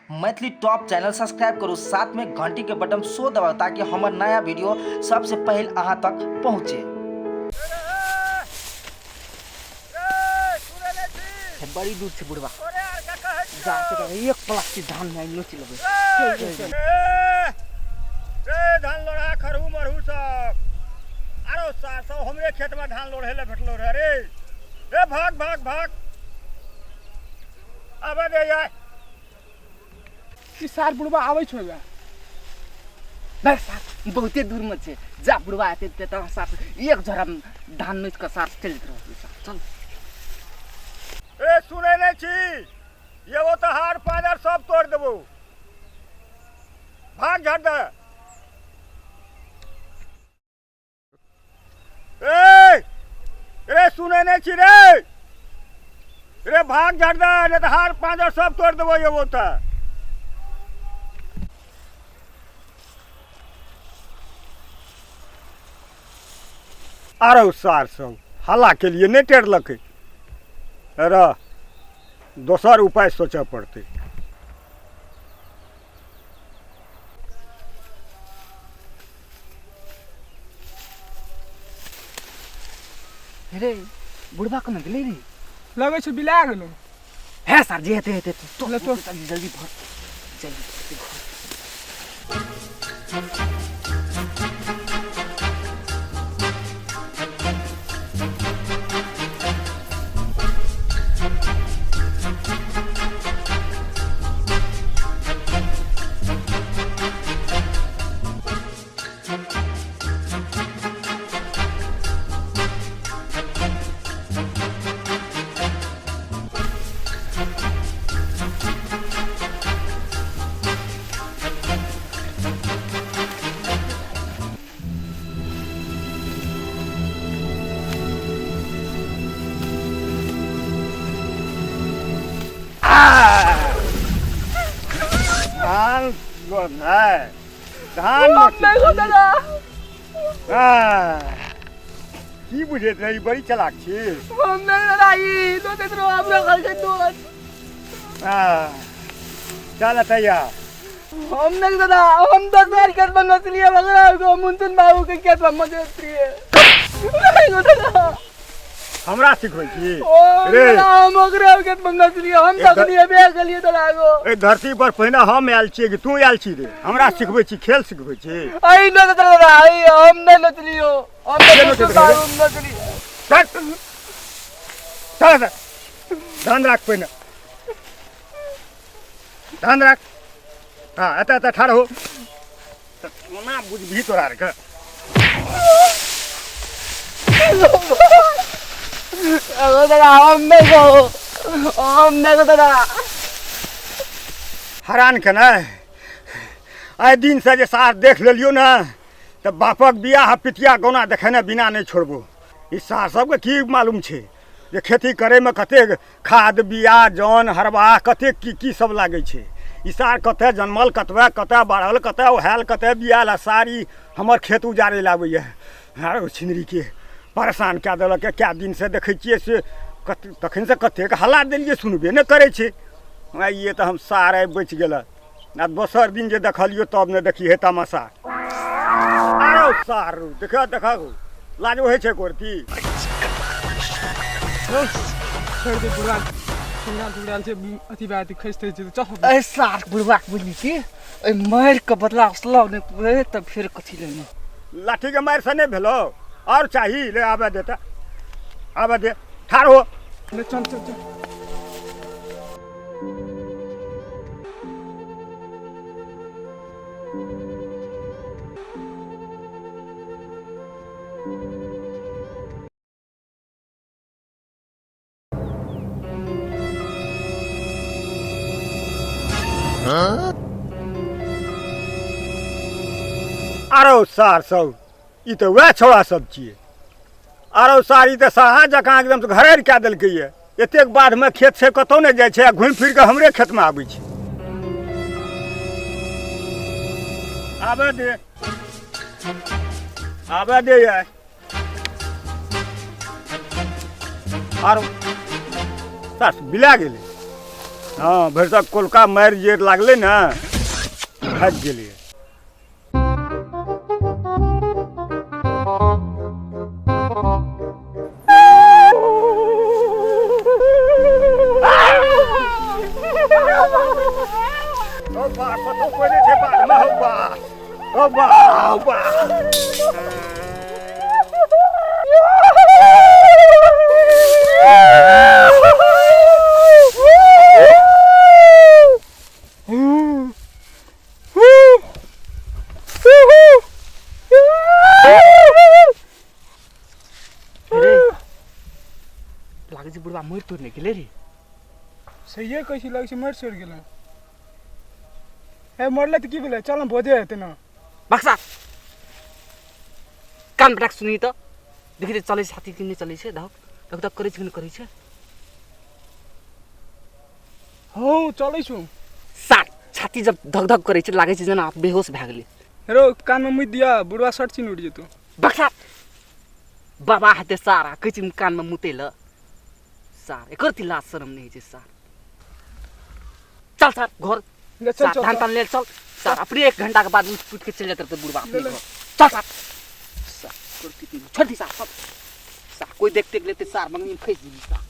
Maithili top channel subscribe करू, साथ में घंटी के बटन सो दबाउ ताकि हमर नया वीडियो सबसे पहले अहाँ तक पहुँचे। बड़ी दूर से बुढ़वा जा एक प्लास्टिक धान में नोच लेबै। धान लोढ़ा खरहू मरहू सब आरो सार सब हमरे खेत में धान लोढ़े ले भेटलो रहे रे। ए भाग भाग भाग आबे दे यार। ई सार बुढ़वा आबै छौ बे। बस सार बहुते दूर में छे, जा बुढ़वा आते ते त सार एक झोरा धान नोच के सार चलि रहल छै। चल ए सुनै नै छी, ये वो त हार पादर सब तोड़ देबो, भाग झट दे। ए रे सुनै नै छी रे, रे भाग झट दे नहीं त हार पादर सब तोड़ देबो। ये वो त आरो सार सब हल्ला के लिए नहीं टेरलकै, रह दोसर उपाय सोचऽ पड़तै। रे बुढ़वा कोना गेलै रे? लगै छै बिला गेलो। हे सर जे हेतै हेतै, तो ले तो। जल्दी जल्दी भर, जल्दी जल्दी घर। धान लोढ़नाइ, धान नहीं हो दादा। की बुझैत रही, बड़ी चलाक छी। हम नहीं दादा, ई दोस्त रो हमरा घर के दोस्त। चल तैयार। हम नहीं दादा, हम 10 बार खेत में नचलिए वगैरह को मुंचन बाबू के खेत में मजे नहीं हो दादा। हमरा सिखबै छी ओ रे? दादा, हम ओकरा खेत में नचलिए, हम तखनी बे गेलिए दादा गो। एहि धरती पर पहिने हम आयल छियै कि तू आयल छी रे? हमरा सिखबै छी, खेल सिखबै छी? आई न दादा, आई हम नहीं नचलियो, हम के नहीं नचैत मुंचन रहे? बाबू नचलिए। चल चल, धान राख पहिने, धान राख। हाँ एतऽ एतऽ ठाढ़ हो तऽ कोना बुझबही तोरा आरके। अगो दादा, हम नहीं गो, हम नहीं गो दादा। हरान के नहि आइ दिन से जे सार देख लेलियौ ने तऽ बापक बियाह आ पितिया गौना देखेने बिना नहि छोड़बो। ई सार सबके की मालूम छै जे खेती करैमे कतेक खाद बिया जन हरबाह कतेक की की सब लागै छै। ई सार कतऽ जनमल, कतबे कतऽ बढ़ल, कतऽ ओहायल, कतऽ बियाल, आ सार ई हमर खेत उजाड़ै लए आबैए। आरो छिनरीके परेशान कए देलक। कए दिनसँ देखै छियै से तखनसँ कतेक हल्ला देलियै, सुनबे नहि करै छै। आइए तऽ हम सार आइ बचि गेल, आ दोसर दिन जे देखलियौ तब ने देखी हे तमाशा। आरो सार देख देख, लाज होइ छै कोरती। छोड़ दे बुढ़वा, सुनराल तुमराल छै अथी बात खसते छै, चल। ए सार बुढ़वा के बुझली कि ए मारि के बदला असलाव नहि पुरे तऽ फेर कथी लेने। लाठी के मारि से नहि भेलो, और चाही? ले आबे दे तऽ, आबे दे, ठाढ़ हो। ले चल चल चल। आरो सार सब ई तऽ वएह छौड़ा सब छियै। आरो सार ई तऽ सहा जकाँ एकदम से घरेर कए देलकै ये। एतेक बाढ़मे खेत छै, कतहु नहि जाइ छै, आ घुमि फिर कऽ हमरे खेतमे आबै छै। आबे दे, आबे दे यार। आरो सार बिला गेलै। हँ, भरिसक कोलका मारि जे लागलै ने, भागि गेलियै। ओ बा, कतौ कोइ नहि छै बाधमे। हौ बा, हौ बा, हौ बा। रे, लागै छै बुढ़बा मरि तोड़ि नहि गेलै रे। सहिए कहै छी, लगै छै मरि सरि गेलै। हे, मरलै तऽ की भेलै? चल ने, भोजे हेतै ने। बक्सा, कान पटाक सुनी तऽ देखी तऽ, चलै छै छाती कि नहि चलै छै, धक धक धक करै छै कि नहि करै छै। हँ, चलै छौ। सार, छाती जब धक धक करै छै, लागै छै जेना बेहोश भए गेलै। हेरो, कानमे मुति दिया, बुढ़वा सट चिन्ह उठि जेतौ। बक्सा, बाबा हेतै सारा, कहै छै कानमे मुतै लए। सार, एकर ती लाज शरम नहि होइ छै सार। चल सार घर। ले चल। सार, चल। धान चल। तान ले चल सार। अपने एक घंटा के बाद उठ उठ के चलि जाते रहते बुढ़वा अपने ले, ले। घर। चल सार। सार, छोड़ दी सार, सब सार कोई देखते लेते सार, मंगनी में फंस जेबी सार।